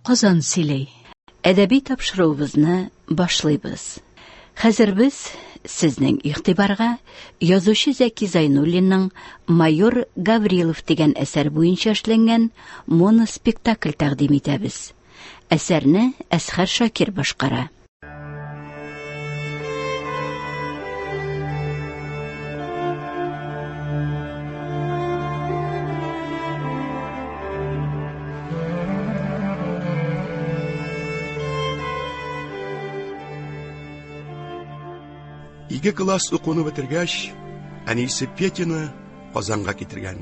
Казан сөйли. Әдәби тапшыруыбызны башлыйбыз. Хәзер без сезнең игътибарга язучы Зәки Зайнуллинның Майор Гаврилов дигән әсәр буенча эшләнгән моноспектакль тәкъдим итәбез. Әсәрне Әсхәр Шакир башкара. Ике класс укуны бетергәч, әнисе Петяны Казанга китергән.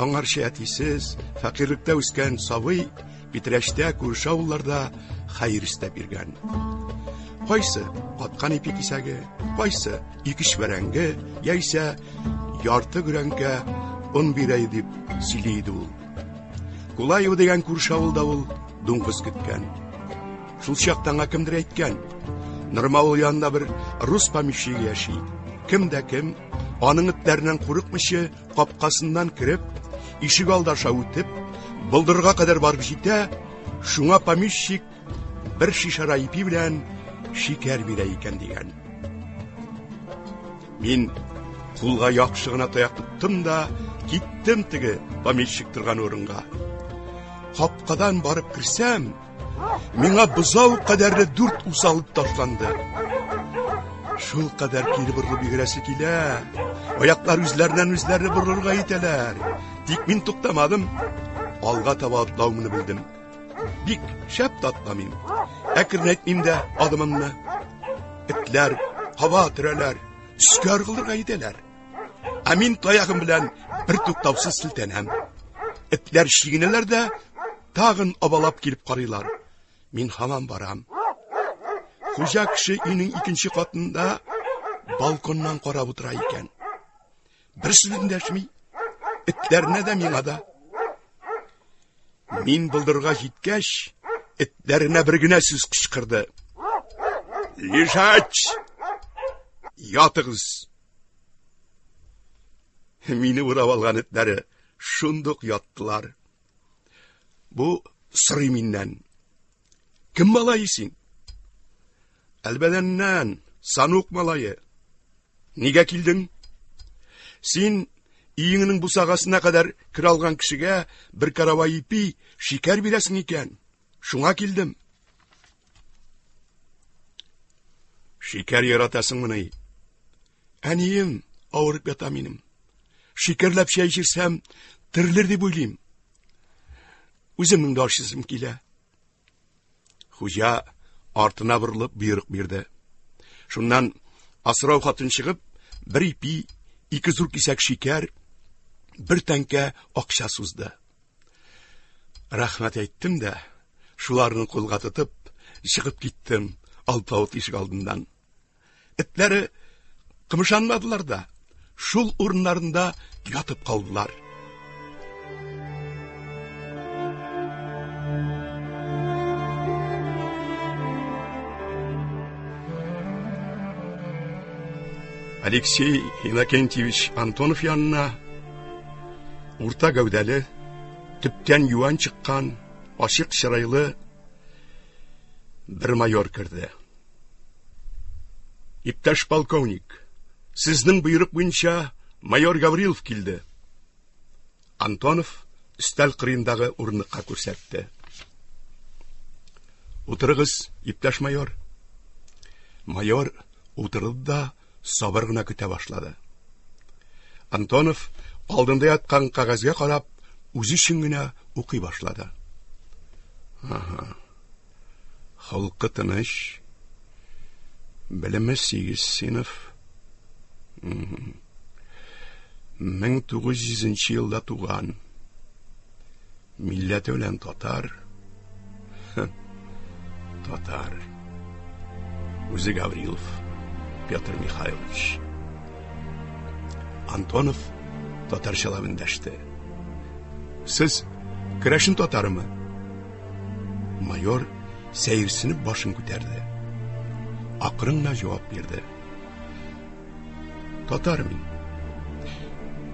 Аңарчы әтисез, фәкыйрьлектә үскән сабый Питрәчтә, күрше авылларда хәер эстәп йөргән. Кайсы каткан ипи кисәге, кайсы ике-өч бәрәңге, яисә ярты гөрәнкә он бирә дип сөйли иде ул. Кулаево дигән күрше авылда ул дуңгыз көткән. Шул чакта аңа кемдер әйткән: Нормавыл янында бер рус помещиге яши. Кем дә кем аның этләреннән курыкмыйча капкасыннан кереп, ишек алды аша үтеп, болдырга кадәр барып җитә, шуңа помещик бер шишара ипи белән шикәр бирә икән дигән. Мин кулга яхшы гына таяк тоттым да, киттем теге помещик торган урынга. Капкадан барып керсәм, Миңа бозау кадәрле дүрт усал ташланды. Шул кадәр кире борылып йөгерәсе килә. Аяклар үзләреннән үзләре борылырга итәләр. Тик мин туктамадым. Алга таба атлавымны белдем. Бик шәп тә атламыйм. Әкренәйтмим дә адымымны. Этләр каба төрәләр, өскә ыргылырга итәләр. Ә мин таягым белән бер туктаусыз селтәнәм. Этләр чигенәләр дә тагын абалап килеп карыйлар. Мин һаман барам. Хуҗа кеше өйнең икенче катында балконнан карап утыра икән. Бер сүз эндәшми. Этләренә дә, миңа да. Мин болдырга җиткәч, этләренә бер генә сүз кычкырды. Лежать! Ятыгыз! Мине урап алган этләре шундук яттылар. Бу сорый миннән. Кем малае син? Әлбәдәннән, Санук малае. Нигә килдең? Син өеңнең бусагасына кадәр керә алган кешегә бер каравай ипи, шикәр бирәсең икән. Шуңа килдем. Шикәр яратасыңмыни? Әнием авырып ята минем. Шикәрләп чәй эчерсәм, терелер дип уйлыйм. Үземнең дә ашыйсым килә. Хуҗа артына борылып боерык бирде. Шуннан асрау хатын чыгып, бер ипи, ике зур кисәк шикәр, бер тәңкә акча сузды. Рәхмәт әйттем дә, шуларны кулга тотып, чыгып киттем алпавыт ишек алдыннан. Этләре кымшанмадылар да, шул урыннарында ятып калдылар. Алексей Иннокентьевич Антонов янына урта гәүдәле, төптән юан чыккан, ачык чырайлы бер майор керде. Иптәш полковник, сезнең боерык буенча майор Гаврилов килде. Антонов өстәл кырыендагы урындыкка күрсәтте. Утырыгыз, иптәш майор. Майор утырды да сабыр гына көтә башлады. Антонов алдында яткан кәгазьгә карап, үзе өчен генә укый башлады. Ага. Холкы тыныч. Белеме 8 сыйныф. 1900 елда туган. Милләте белән татар. Татар. Үзе Гаврилов Петр Михайлович. Антонов татарчалап эндәште. Сез керәшен татарымы? Майор сәерсенеп башын күтәрде. Акрын гына җавап бирде. Татар мин.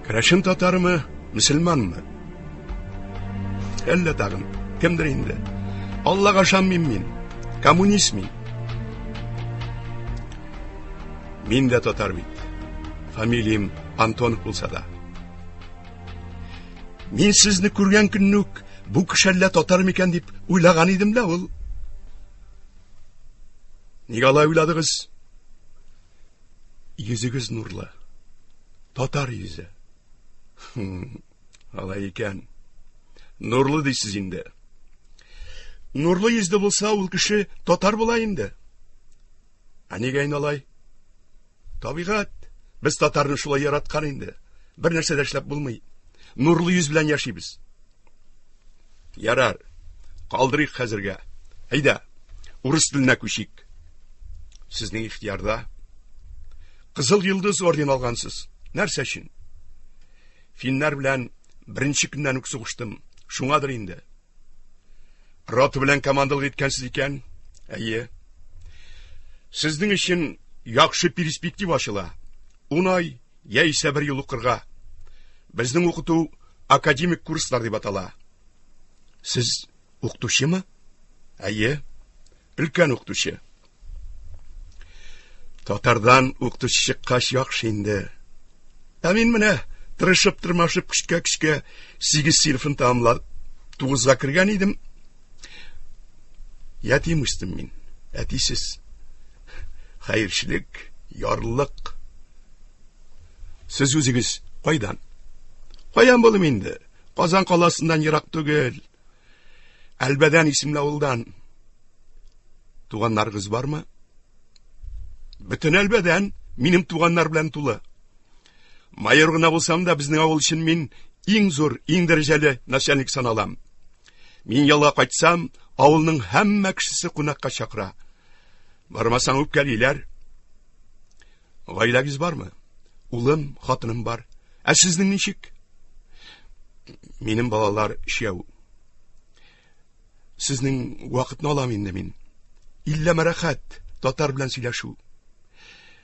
Керәшен татармы, мөселманмы? Әллә тагын кемдер инде. Аллага ышанмыйм мин. Коммунист мин. Мин дә татар бит. Фамилиям Антонов булса да. Мин сезне күргән көнне үк бу кеше әллә татар микән дип уйлаган идем лә ул. Нигә алай уйладыгыз? Йөзегез нурлы. Татар йөзе. Хм, алай икән. Нурлы дисез инде. Нурлы йөзле булса, ул кеше татар була инде. Ә нигә инде алай? Табигать. Без татарны шулай яраткан инде. Бер нәрсә дә эшләп булмый. Нурлы йөз белән яшибез. Ярар. Калдырыйк хәзергә. Әйдә, урыс теленә күчик. Сезнең ихтыярда. Кызыл йолдыз орден алгансыз. Нәрсә өчен? Финнәр белән беренче көннән үк сугыштым. Шуңадыр инде. Рота белән командалык иткәнсез икән. Әйе. Сезнең өчен яхшы перспектива ачыла. Ун ай яисә бер ел укырга. Безнең укыту академик курслар дип атала. Сез укытучымы? Әйе, өлкән укытучы. Татардан укытучы чыккач яхшы инде. Ә мин менә тырышып тырмашып көчкә-көчкә 8 сыйныфын тәмамлап 9-га кергән идем. Ятим үстем мин, әтисез. Хәерчелек, ярлылык. Сез үзегез кайдан? Каян булым инде? Казан каласыннан ерак түгел. Әлбәдән исемле авылдан. Туганнарыгыз бармы? Бөтен Әлбәдән минем туганнар белән тулы. Майор гына булсам да, безнең авыл өчен мин иң зур, иң дәрәҗәле начальник саналам. Мин ялга кайтсам, авылның һәммә кешесе кунакка чакыра. Бармасаң үпкәлиләр. Гаиләгез бармы? Улым, хатыным бар. Ә сезнең ничек? Минем балалар өчәү. Сезнең вакытны алам инде мин. Иллә мәрәхәт, татар белән сөйләшү.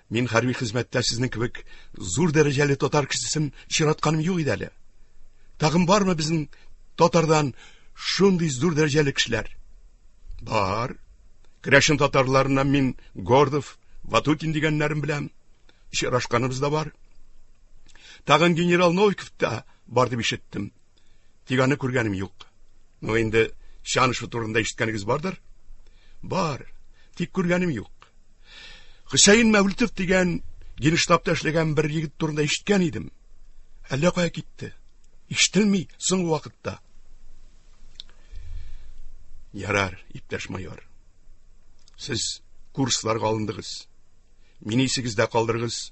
Мин хәрби хезмәттә сезнең кебек зур дәрәҗәле татар кешесен очратканым юк иде әле. Тагын бармы безнең татардан шундый зур дәрәҗәле кешеләр? Бар. Керәшен татарларыннан мин Гордов, Ватутин дигәннәрен беләм. Очрашканыбыз да бар. Тагын генерал Новиков та бар дип ишеттем. Тик аны күргәнем юк. Ну инде Чанышев турында ишеткәнегез бардыр? Бар, тик күргәнем юк. Хөсәен Мәүлитов дигән генштабта эшләгән бер егет турында ишеткән идем. Әллә кая китте. Ишетелми соңгы вакытта. Ярар, иптәш майор. Сез курсларга алындыгыз. Мине исегездә калдырыгыз.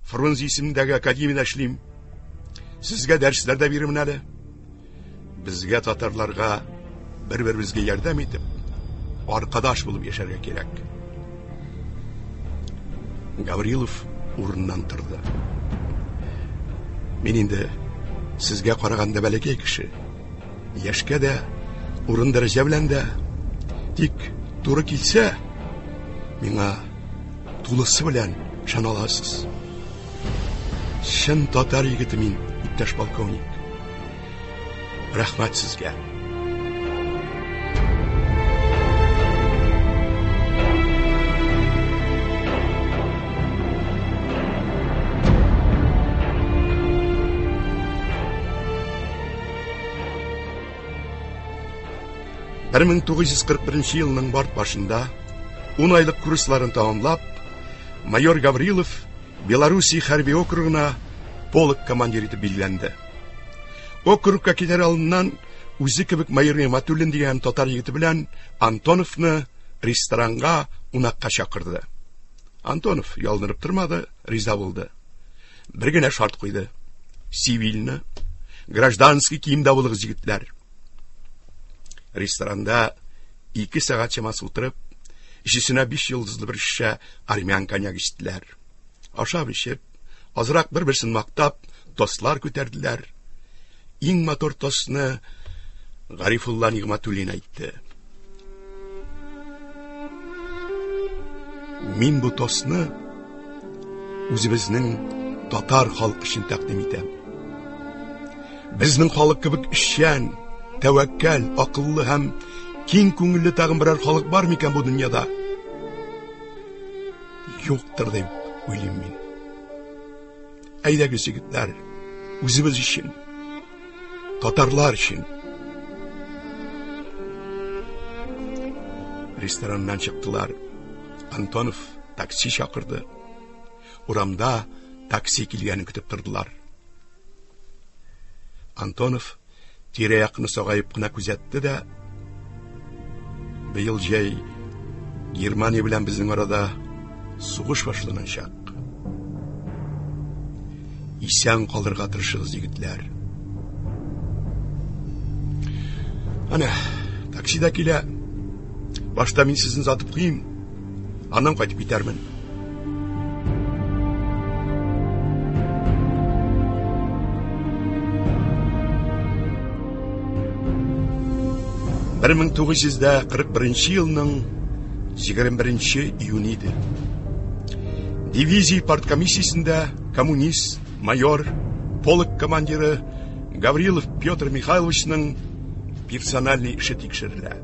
Фрунзе исемендәге академиядә эшлим. Сезгә дәресләр дә бирермен әле. Безгә татарларга бер-беребезгә ярдәм итеп, аркадаш булып яшәргә кирәк. Гаврилов урыннан торды. Мин инде сезгә караганда бәләкәй кеше. Яшькә дә, урын дәрәҗә белән дә. Тик туры килсә, миңа тулысы белән ышана аласыз. Чын татар егете мин, иптәш полковник. Рәхмәт сезгә. 1941 елның март башында 10 айлык курсларын тәмамлап, майор Гаврилов Белоруссия хәрби округына полк командиры итеп билгеләнде. Округка китәр алдыннан үзе кебек майор Нигъмәтуллин дигән татар егете белән Антоновны ресторанга кунакка чакырды. Антонов ялынып тормады, риза булды. Бер генә шарт куйды. Цивильно, гражданский киемдә булыгыз, егетләр. Ресторанда ике сәгать чамасы утырып, өчесенә биш йолдызлы бер шешә армян коньяк эчтеләр. Ашап эчеп, азрак бер-берсен мактап, тостлар күтәрделәр. Иң матур тостны Гарифулла Нигъмәтуллин әйтте. Мин бу тостны үзебезнең татар халкы өчен тәкъдим итәм. Безнең халык кебек эшчән, тәвәккәл, акыллы һәм киң күңелле тагын берәр халык бар микән бу дөньяда? Юктыр дип уйлыйм мин. Әйдәгез, егетләр, үзебез өчен, татарлар өчен. Рестораннан чыктылар. Антонов такси чакырды. Урамда такси килгәнен көтеп тордылар. Антонов тирә-якны сагаеп кына күзәтте дә, быел җәй Германия белән безнең арада сугыш башланачак. Исән калырга тырышыгыз, егетләр. Әнә, такси да килә. Башта мин сезне озатып куйыйм, аннан кайтып китәрмен. 1941 елның 21 июне иде. Дивизия парткомиссиясендә коммунист, майор, полк командиры Гаврилов Петр Михайловичның персональный эше тикшерелә.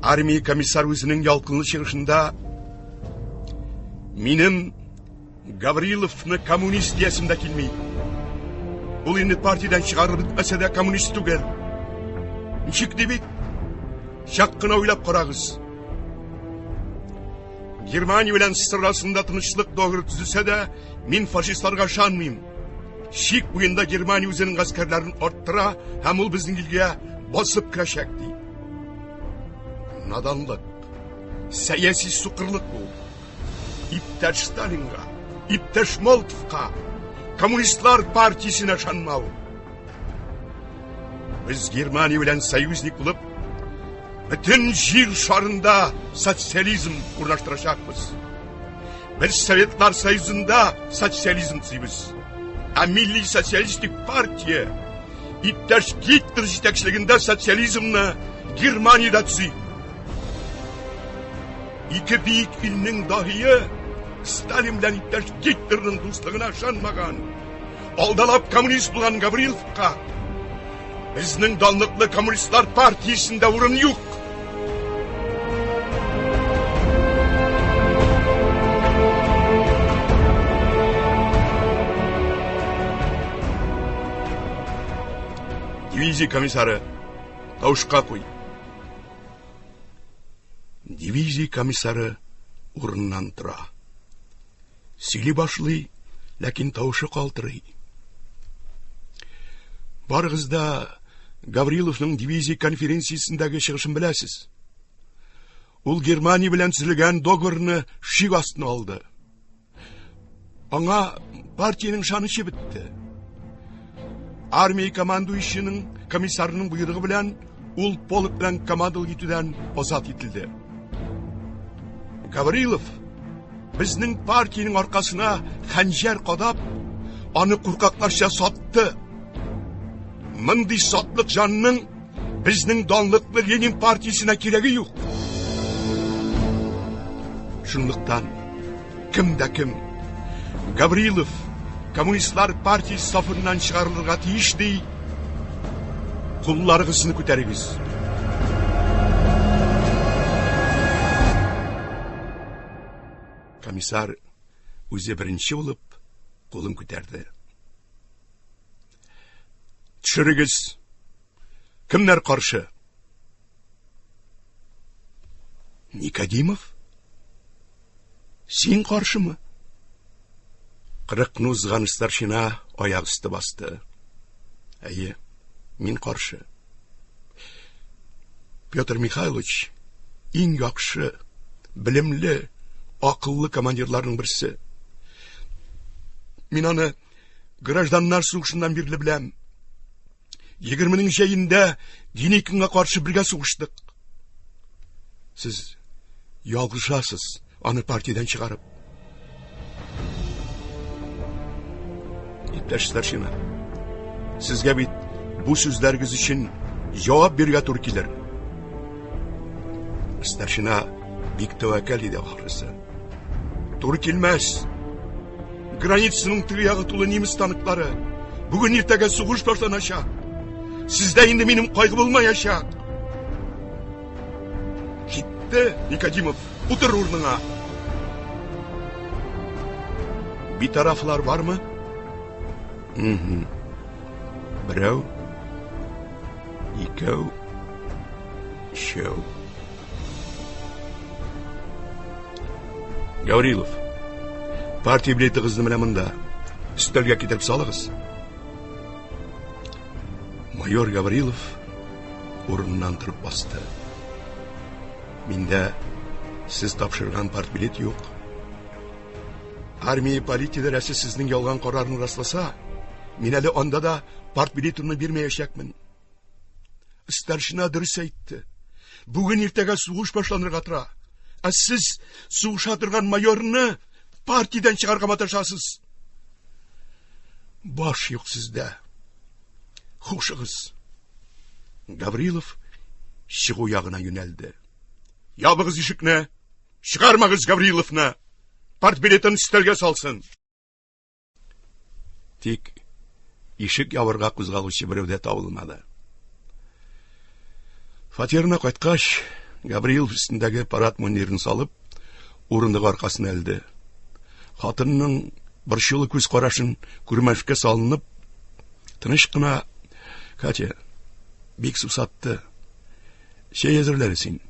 Армия комиссар үзенең ялкынлы чыгышында минем Гавриловны коммунист диясем дә килми. Ул инде партиядән чыгарылып бетмәсә дә коммунист түгел. Ничек ди бит? Чак кына уйлап карагыз. Германия белән СССР арасында тынычлык договоры төзелсә дә, мин фашистларга ышанмыйм. Чик буенда Германия үзенең гаскәрләрен арттыра һәм ул безнең илгә басып керәчәк, ди. Наданлык, сәяси сукырлык бу. Иптәш Сталинга, иптәш Молотовка, коммунистлар партиясенә ышанмау. Без Германия белән союзник булып, бөтен җир шарында социализм урнаштырачакбыз. Без Советлар Союзында социализм төзибез. Ә милли социалистик партия иптәш Гитлер җитәкчелегендә социализмны Германиядә төзи. Ике бөек илнең даһие Сталин белән иптәш Гитлерның дуслыгына ышанмаган, алдалап коммунист булган Гавриловка безнең данлыклы коммунистлар партиясендә урын юк. Дивизия комиссары, тавышка куй. Дивизия комиссары урыннан тора. Сөйли башлый, ләкин тавышы калтырый. Барыгыз да Гавриловның дивизия конференциясендәге чыгышын беләсез. Ул Германия белән төзелгән договорны шик астына алды. Аңа партиянең ышанычы бетте. Армия командующийның комиссарының боерыгы белән ул полк белән командалык итүдән азат ителде. Гаврилов безнең партиянең аркасына хәнҗәр кадап, аны куркакларча сатты. Мондый сатлык җанның безнең данлыклы Ленин партиясенә кирәге юк. Шунлыктан кем дә кем Гаврилов коммунистлар партиясе сафыннан чыгарылырга тиеш ди, кулларыгызны күтәрегез. Комиссар үзе беренче булып кулын күтәрде. Төшерегез. Кемнәр каршы? Никодимов? Син каршымы? Кырыкны узган старшина аяк өсте басты. Әйе, мин каршы. Петр Михайлович иң яхшы, белемле, акыллы командирларның берсе. Мин аны гражданнар сугышыннан бирле беләм. Егерменең җәендә Деникинга каршы бергә сугыштык. Сез ялгышасыз, аны партиядән чыгарып. Иптәш старшина, сезгә бит бу сүзләрегез өчен җавап бирергә туры килер. Старшина бик тәвәккәл иде ахрысы. Туры килмәс. Границаның теге ягы тулы немец танклары. Бүген иртәгә сугыш башланачак. Сездә инде минем кайгы булмаячак. Бетте, Никодимов, утыр урыныңа. Битарафлар бармы? Угу. Берәү, икәү, өчәү. Гаврилов, партия билетыгызны менә монда, өстәлгә китереп салыгыз. Майор Гаврилов урыныннан торып басты. Миндә сез тапшырган партбилет юк. Армия полиция идарәсе сезнең ялган карарны расласа, мин әле анда да партбилетымны бирмәячәкмен. Старшина дөрес әйтте. Бүген иртәгә сугыш башланырга тора. Ә сез сугыша торган майорны партиядән чыгарга маташасыз. Баш юк сездә. Хушыгыз. Гаврилов чыгу ягына юнәлде. Ябыгыз ишекне! Чыгармагыз Гавриловны! Партбилетын өстәлгә салсын! Тик ишек ябырга кузгалучы берәү дә табылмады. Фатирына кайткач, Гавриил өстендәге парад мундирын салып, урындык аркасына элде. Хатынының борчулы күз карашын күрмәшкә салынып, тыныч кына, Катя, бик сусатты. Чәй әзерлә син.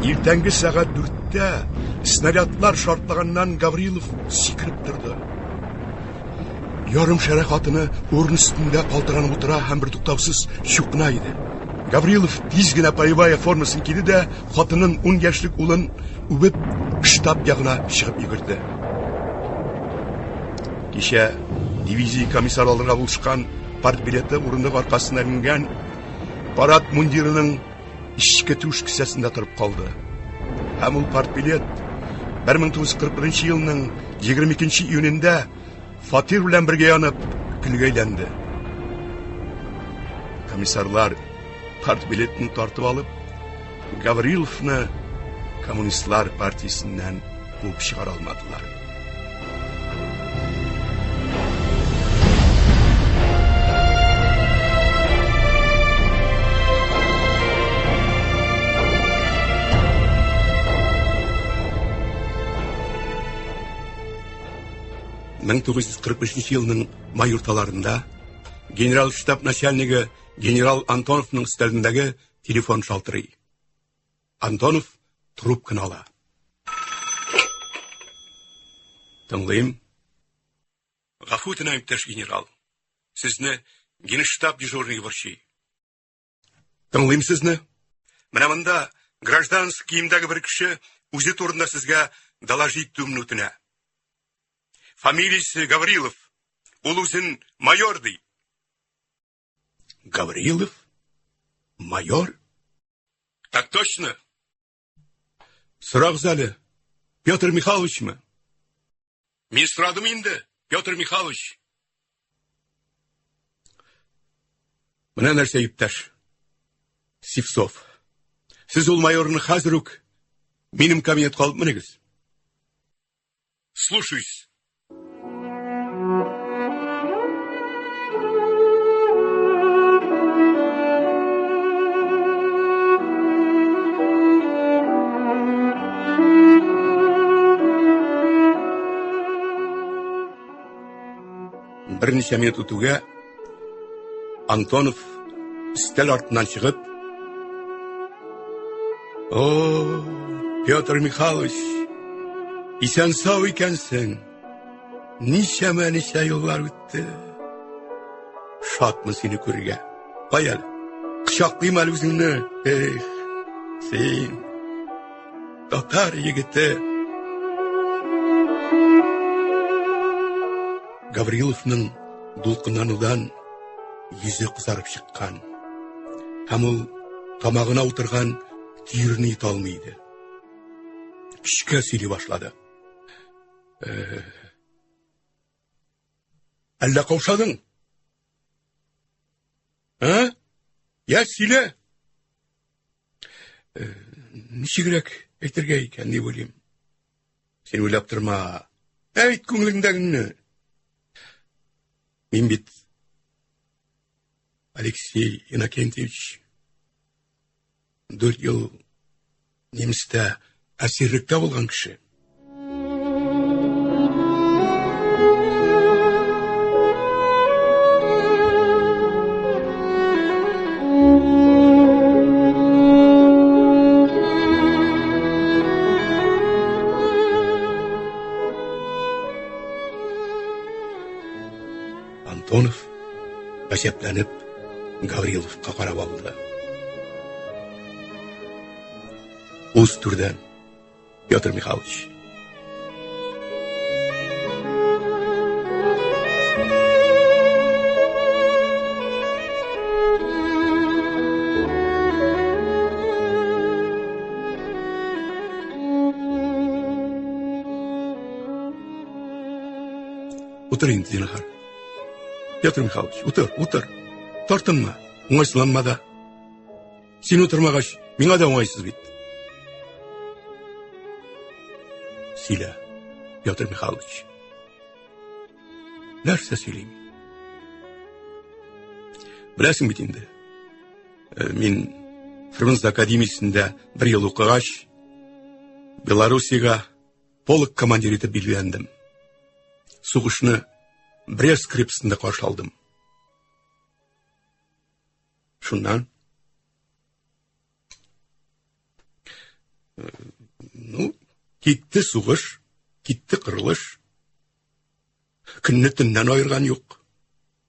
Иртәнге сәгать дүрттә снарядлар шартлаганнан Гаврилов сикереп торды. Ярым шәрә хатыны урын өстендә калтыранып утыра һәм бертуктаусыз чукына иде. Гаврилов тиз генә полевая формасын киде дә, хатынын ун яшьлек улын үбеп, штаб ягына чыгып йөгерде. Кичә дивизия комиссар алырга булышкан партбилеты урындык аркасына эленгән парад мундирының эчке түш кесәсендә торып калды. Һәм ул партбилет 1941 елның 22 июнендә фатир белән бергә янып көлгә әйләнде. Комиссарлар партбилетны тартып алып, Гавриловны коммунистлар партиясеннән куып чыгара алмадылар. 1945 елның май урталарында генерал штаб начальнигы генерал Антоновның өстәлендәге телефон шалтырый. Антонов трубканы ала. Тыңлыйм. Гафу үтенәм, иптәш генерал. Сезне генштаб дежурный борчый. Тыңлыйм сезне. Менә монда гражданский киемдәге бер кеше үзе турында сезгә доложить итүемне үтенә. Фамилиясе Гаврилов. Ул үзен майор ди. Гаврилов? Майор? Так точно. Сорагыз әле, Петр Михайловичмы? Мин сорадым инде, Петр Михайлович. Менә нәрсә, иптәш Сивцов. Сез ул майорны хәзер үк минем кабинетка алып менегез. Слушаюсь. Берничә минут үтүгә Антонов өстәл артыннан чыгып, О, Петр Михайлович, исән-сау икәнсең. Ничәмә ничә еллар үтте. Шатмын сине күрергә. Кая әле? Кочаклыйм әле үзеңне. Эх, син, татар егете. Гавриловның дулкынланудан йөзе кызарып чыккан. Һәм ул тамагына утырган төерне йота алмый иде. Көчкә сөйли башлады. Э, әллә каушадың? А? Я сөйлә. Э, ничегрәк әйтергә икән, дип уйлыйм. Син уйлап торма. Әйт күңелеңдәгеңне. Мин бит Алексей Иннокентьевич 4 ел немістә әсирлектә булган кеше. Антонов гаҗәпләнеп Гавриловка карап алды. Уз түрдән, Петр Михайлович. Утыр инде, зинһар. Петр Михайлович, утыр, утыр. Тартынма, уңайсызланма да. Син утырмагач, миңа да уңайсыз бит. Сөйлә, Петр Михайлович. Нәрсә сөйлим? Беләсең бит инде. Э, мин Фрунзе академиясендә бер ел укыгач, Белоруссиягә полк командиры итеп билгеләндем. Сугышны Брест крепостында каршы алдым. Шуннан Ну, китте сугыш, китте кырылыш. Көнне төннән аерган юк.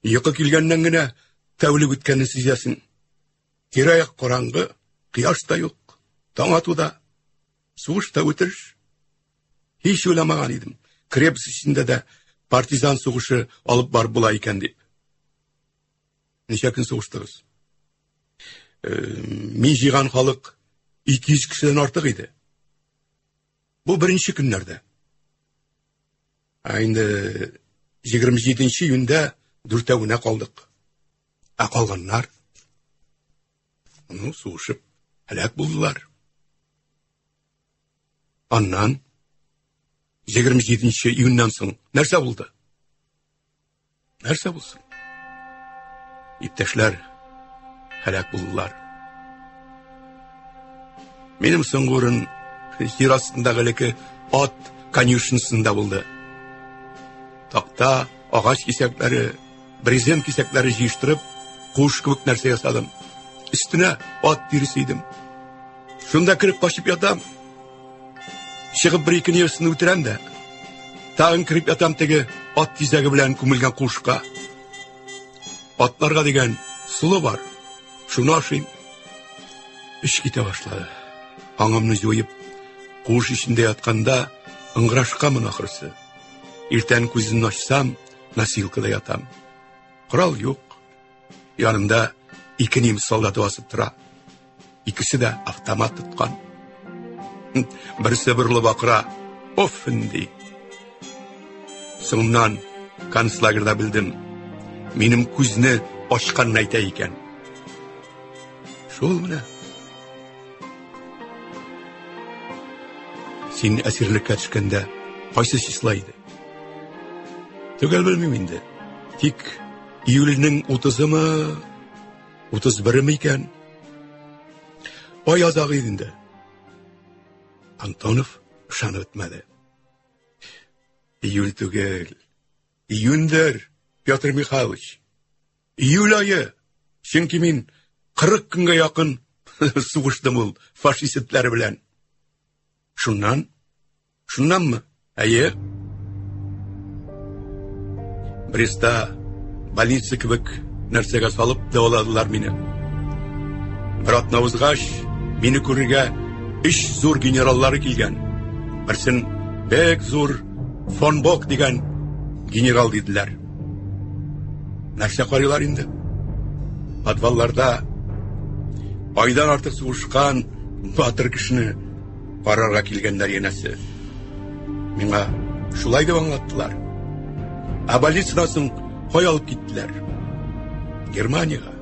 Йокы килгәннән генә тәүлек үткәнен сизәсең. Тирә-як караңгы, кояш та юк, таң ату да, сугыш та үтереш. Һич уйламаган идем, крепость эчендә дә партизан сугышы алып барып була икән дип. Ничә көн сугыштыгыз? Э, мин җыйган халык 200 кешедән артык иде. Бу беренче көннәрдә. Ә инде 27 июньдә дүртәвенә калдык. Ә калганнар ну, сугышып һәлак булдылар. Аннан 27 июньнән соң нәрсә булды? Нәрсә булсын? Иптәшләр һәлак булдылар. Минем соңгы урын җир астындагы элекке ат конюшнысында булды. Такта, агач кисәкләре, брезент кисәкләре җыештырып, куш кебек нәрсә ясадым. Өстенә ат тиресе идем. Шунда кереп качып ятам. Чыгып бер ике нервсын үтерәм дә. Тагын кереп ятам теге ат тизәге белән күмелгән кушка. Атларга дигән солы бар. Шуны ашыйм. Эш китә башлады. Аңымны җуеп, куыш эчендә ятканда ыңгырашканмын ахрысы. Иртән күземне ачсам, носилкада ятам. Корал юк. Янымда ике немец солдаты басып тора. Икесе дә автомат тоткан. Берсе борылып акыра, "Оффен!" ди. Соңыннан концлагерьда белдем. Минем күзне ачканны әйтә икән. Шул менә. Син әсирлеккә төшкәндә кайсы числа иде? Төгәл белмим инде. Тик июльнең 30-ымы, 31-ме икән? Ай азагы иде инде. Антонов ышанып бетмәде. Июль түгел, июньдер, Петр Михайлович. Июль ае. Чөнки мин 40 көнгә якын сугыштым ул фашист этләре белән. Шуннан Шуннанмы? Әйе. Бреста больница кебек нәрсәгә салып дәваладылар мине. Бер атна узгач, мине күрергә өч зур генераллары килгән. Берсен бик зур фон Бок дигән генерал диделәр. Нәрсә карыйлар инде? Подвалларда айдан артык сугышкан батыр кешене карарга килгәннәр янәсе. Миңа шулай дип аңлаттылар. Ә больницадан соң кая алып киттеләр? Германиягә,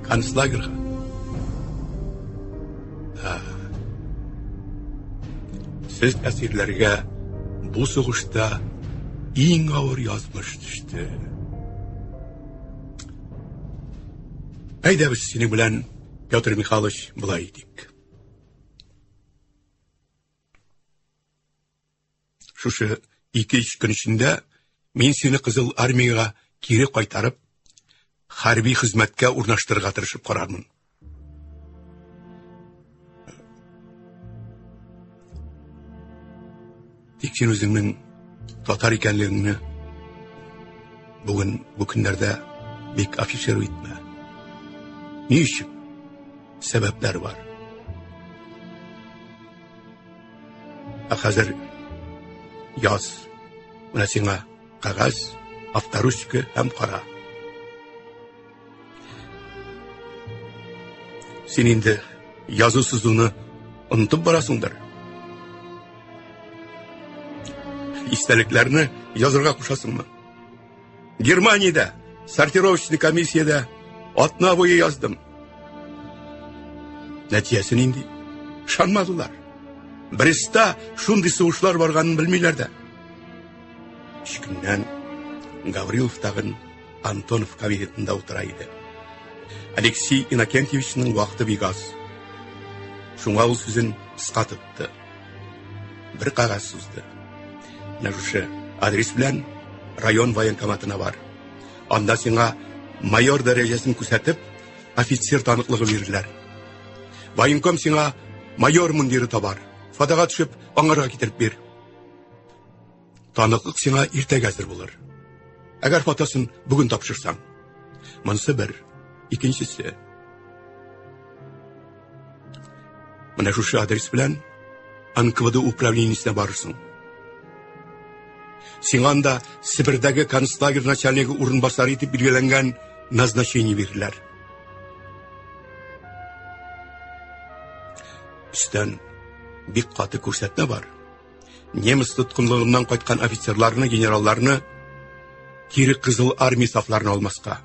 концлагерьга. Сез әсирләргә бу сугышта иң авыр язмыш төште. Әйдә без синең белән, Петр Михайлович, болай итик. Шушы ике-өч көн эчендә мин сине Кызыл Армиягә кире кайтарып, хәрби хезмәткә урнаштырырга тырышып карармын. Тик син үзеңнең татар икәнлегеңне бүген бу көннәрдә бик афишировать итмә. Ни өчен? Сәбәпләр бар. Ә хәзер яз. Менә сиңа кәгазь, авторучка һәм кара. Син инде язу сызуны онытып барасыңдыр. Истәлекләрне язырга кушасыңмы? Германиядә сортировочный комиссиядә атна буе яздым. Нәтиҗәсе нинди? Ышанмадылар. Брестта шундый сугышлар барганын белмиләр дә. Өч көннән Гаврилов тагын Антонов кабинетында утыра иде. Алексей Иннокентьевичның вакыты бик аз. Шуңа ул сүзен кыска тотты. Бер кәгазь сузды. Менә шушы адрес белән район военкоматына бар. Анда сиңа майор дәрәҗәсен күрсәтеп, офицер таныклыгы бирерләр. Военком сиңа майор мундиры табар. Фатага төшеп, аңарга китереп бир. Таныклык сиңа иртәгә әзер булыр. Әгәр фотосын бүген тапшырсаң. Монысы бер, икенчесе. Менә шушы адрес белән НКВД управлениесенә барырсың. Сиңа анда Себердәге концлагерь начальнигы урынбасары итеп билгеләнгән назначение бирерләр. Өстән бик каты күрсәтмә бар. Немец тоткынлыгыннан кайткан офицерларны, генералларны кире Кызыл армия сафларына алмаска.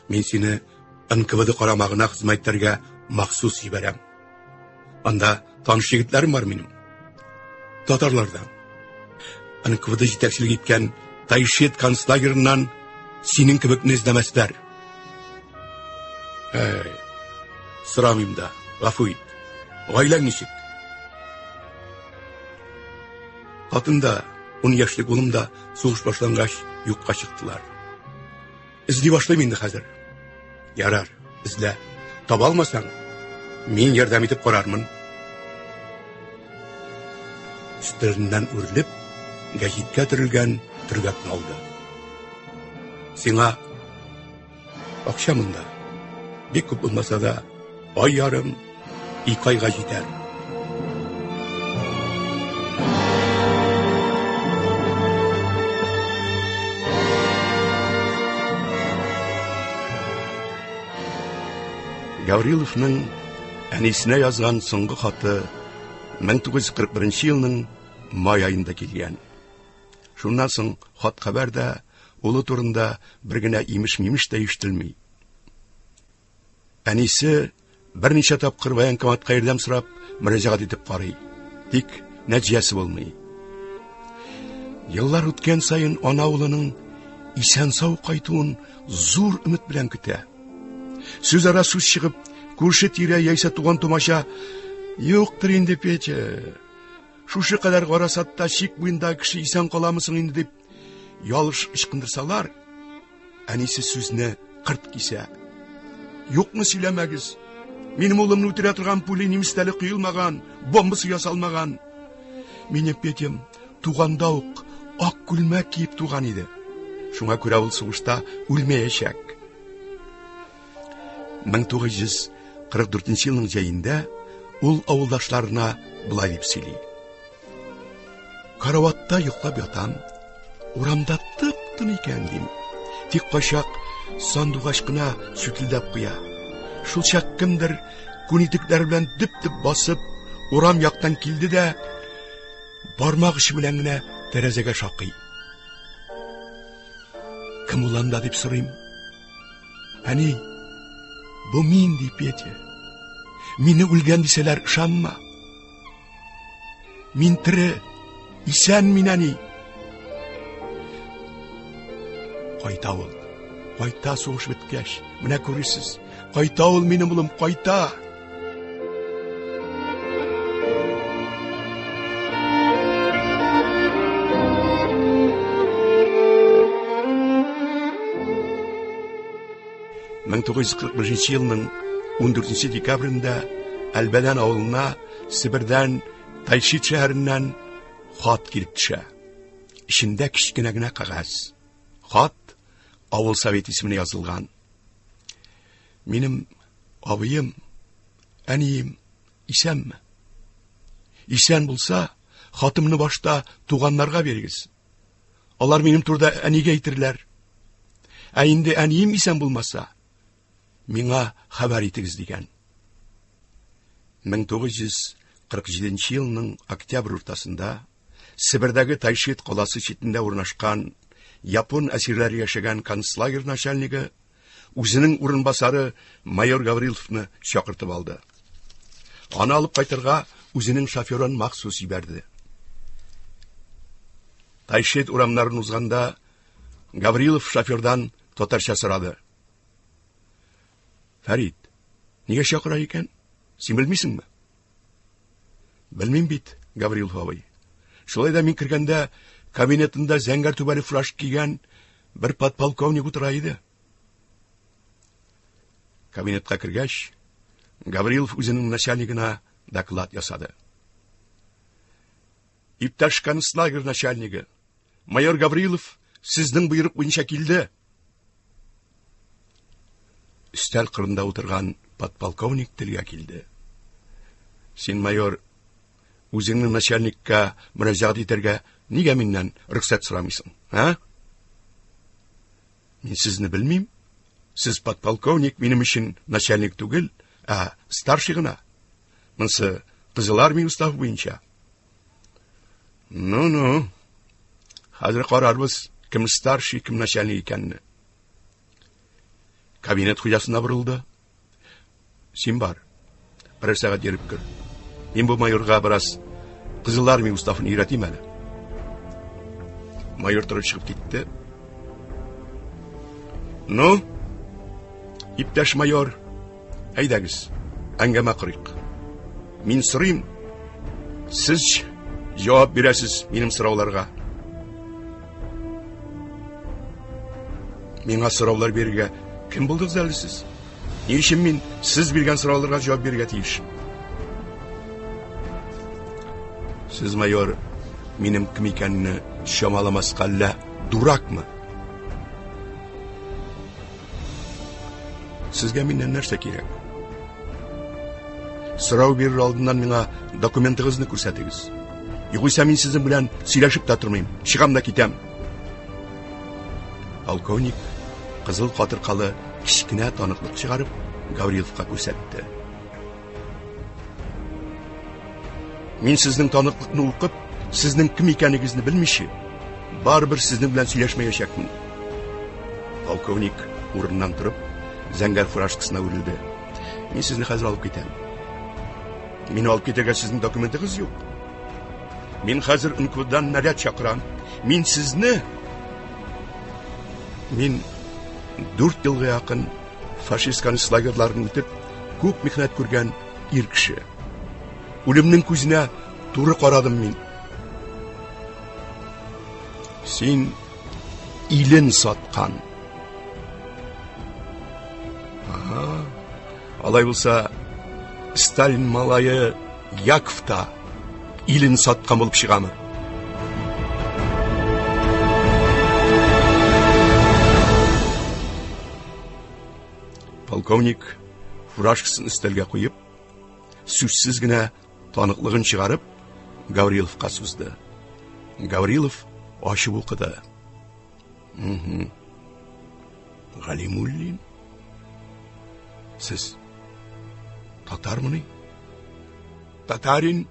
Мин сине НКВД карамагына хезмәт итәргә махсус җибәрәм. Анда таныш егетләрем бар минем. Татарлардан. НКВД җитәкчелек иткән Тайшет концлагерыннан синең кебекне эзләмәсләр. Әй, сорамыйм да, гафу ит. Гаиләң ничек? Хатын да, ун яшьлек улым да сугыш башлангач юкка чыктылар. Эзли башлыйм инде хәзер. Ярар, эзлә. Таба алмасаң, мин ярдәм итеп карармын. Өстәленнән үрелеп, гәҗиткә төрелгән төргәкне алды. Сиңа акча монда. Бик күп булмаса да, ай ярым, ике айга җитәр. Гавриловның әнисенә язган соңгы хаты 1941 елның май аенда килгән. Шуннан соң хат-хәбәр дә, улы турында бер генә имеш-мимеш тә ишетелми. Әнисе берничә тапкыр военкоматка ярдәм сорап мөрәҗәгать итеп карый. Тик нәтиҗәсе булмый. Еллар үткән саен ана улының исән-сау кайтуын зур өмет белән көтә. Сүз ара сүз чыгып, күрше тирә яисә туган тумача юктыр инде Петя. Шушы кадәр гарасатта чик буенда кеше исән каламы соң инде дип ялыш ычкындырсалар, әнисе сүзне кырт кисә. Юкны сөйләмәгез. Минем улымны үтерә торган пуля немецтә әле коелмаган, бомбасы ясалмаган. Минем Петям туганда ук ак күлмәк киеп туган иде. Шуңа күрә ул сугышта үлмәячәк. 1944 елның җәендә ул авылдашларына болай дип сөйли. Караватта йоклап ятам. Урамда тып-тын икән дим. Тик кайчак сандугач кына сүтелдәп куя. Шул чак кемдер күн итекләре белән дөп-дөп басып, урам яктан килде дә, бармак очы белән генә тәрәзәгә шакый. Кем ул анда дип сорыйм. Әни, бу мин, ди Петя. Мине үлгән дисәләр, ышанма. Мин тере. Исән мин, әни! Кайта ул. Кайта сугыш беткәч. Менә күрерсез. Кайта ул минем улым, кайта! 1941 елның 14 декабрендә Әлбәдән авылына Себердән Тайшит шәһәреннән хат килеп төшә. Эчендә кечкенә генә кәгазь. Хат авыл совет исеменә язылган. Минем абыем, әнием исәнме? Исән булса, хатымны башта туганнарга бирегез. Алар минем турыда әнигә әйтерләр. Ә инде әнием исән булмаса, миңа хәбәр итегез дигән. 1947 елның октябрь уртасында Себердәге Тайшет каласы читендә урнашкан япон әсирләре яшәгән концлагерь начальнигы үзенең урынбасары майор Гавриловны чакыртып алды. Аны алып кайтырга үзенең шоферын махсус җибәрде. Тайшет урамнарын узганда Гаврилов шофердан татарча сорады. Фәрит, нигә чакыра икән? Син белмисеңме? Белмим бит, Гаврилов абый. Шулай да мин кергәндә кабинетында зәңгәр түбәле фуражка кигән бер подполковник утыра иде. Кабинетка кергәч, Гаврилов үзенең начальнигына доклад ясады. Иптәш концлагерь начальнигы, майор Гаврилов сезнең боерык буенча килде. Өстәл кырында утырган подполковник телгә килде. Син, майор, үзеңнең начальникка мөрәҗәгать итәргә нигә миннән рөхсәт сорамыйсың, а? Мин сезне белмим. Сез подполковник минем өчен начальник түгел, ә старший гына. Монсы Кызыл Армия уставы буенча. Ну-ну. Хәзер карарбыз, кем старший, кем начальник икәнне. Кабинет хуҗасына борылды. Син бар. Берәр сәгать йөреп кер. Мин бу майорга бераз Кызыл Армия уставын өйрәтим әле. Майор торып чыгып китте. Ну, иптәш майор, әйдәгез, әңгәмә корыйк. Мин сорыйм, сез җавап бирәсез минем сорауларга. Миңа сораулар бирергә кем булдыгыз әле сез? Ни өчен мин сез биргән сорауларга җавап бирергә тиеш? Сез, майор, минем кем икәнне чамаламаска әллә дуракмы? Сезгә миннән нәрсә кирәк? Сорау бирер алдыннан миңа документыгызны күрсәтегез. Югыйсә мин сезнең белән сөйләшеп тә тормыйм. Чыгам да китәм. Полковник кызыл катыркалы кечкенә таныклык чыгарып Гавриловка күрсәтте. Мин сезнең таныклыкны укып, сезнең кем икәнегезне белмичә, барыбер сезнең белән сөйләшмәячәкмен. Полковник урыннан торып, зәңгәр фуражкасына үрелде. Мин сезне хәзер алып китәм. Мине алып китәргә сезнең документыгыз юк. Мин хәзер НКВДдан наряд чакырам. Мин сезне Мин 4 елга якын фашист концлагерьларын үтеп, күп михнәт күргән ир кеше. Үлемнең күзенә туры карадым мин. Син илен саткан. Ага. Алай булса, Сталин малае Яков та илен саткан булып чыгамы? Полковник фуражкасын өстәлгә куеп, сүзсез генә таныклыгын чыгарып, Гавриловка сузды. Гаврилов ачып укыды. Угу. Галимуллин? Сез татармыни? Татарин?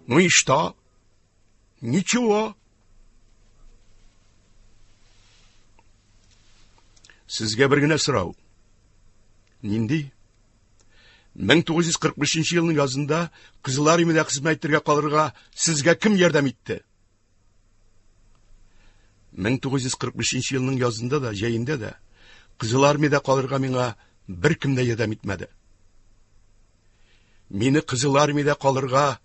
Ну и что? Ничего. Сезгә бер генә сорау. Нинди? 1945 елның язында Кызыл Армиядә хезмәт итәргә калырга сезгә кем ярдәм итте? 1945 елның язында да, җәендә дә Кызыл армиядә калырга миңа беркем дә ярдәм итмәде. Мине Кызыл армиядә калырга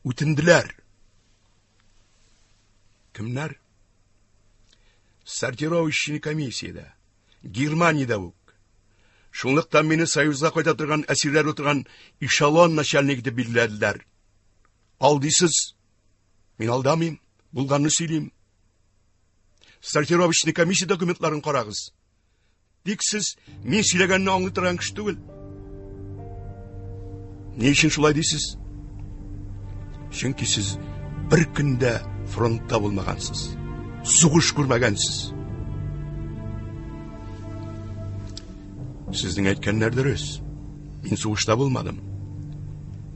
үтенделәр. Кемнәр? Сортировочный комиссиядә, Германиядә үк. Шунлыктан мине Союзга кайта торган әсирләр утырган эшелон начальнигы итеп билгеләделәр. Алдыйсыз. Мин алдамыйм, булганны сөйлим. Сортировочный комиссия документларын карагыз. Тик сез мин сөйләгәнне аңлый торган кеше түгел. Ни өчен шулай дисез? Чөнки сез бер көндә фронтта булмагансыз. Сугыш күрмәгәнсез. Сезнең әйткәннәр дөрес. Мин сугышта булмадым.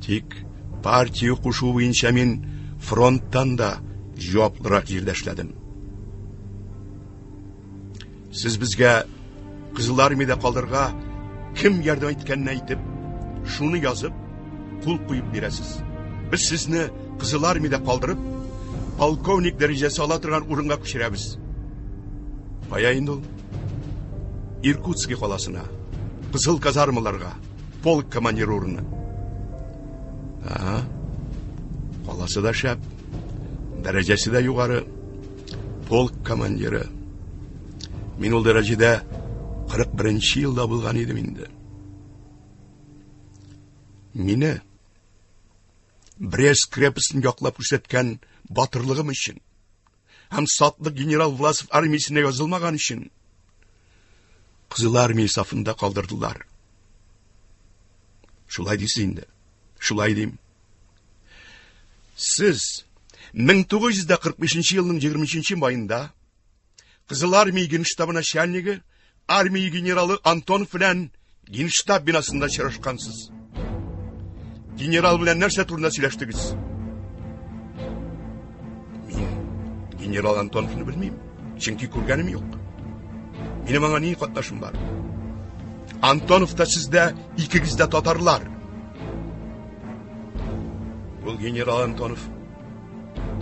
Тик партия кушуы буенча мин фронттан да җаваплырак җирдә эшләдем. Сез безгә Кызыл армиядә калырга кем ярдәм иткәнен әйтеп, шуны язып, кул куеп бирәсез. Без сезне Кызыл армиядә калдырып, полковник дәрәҗәсе ала торган урынга күчерәбез. Кая инде ул? Иркутский каласына, Кызыл казармаларга, полк командиры урыны. Ага. Каласы да шәп, дәрәҗәсе дә югары. Полк командиры. Мин ул дәрәҗәдә 41 елда булган идем инде. Мине Брест крепостен яклап күрсәткән батырлыгым өчен һәм сатлык генерал Власов армиясенә язылмаган өчен Кызыл армия сафында калдырдылар. Шулай дисез инде. Шулай дим. Сез 1945 елның 23 маенда Кызыл армия генштабы начальнигы, армия генералы Антонов белән генштаб бинасында очрашкансыз. Генерал белән нәрсә турында сөйләштегез? Мин генерал Антоновны белмим, чөнки күргәнем юк. Минем аңа ни катнашым бар? Антонов та сездә икегез дә татарлар. Ул генерал Антонов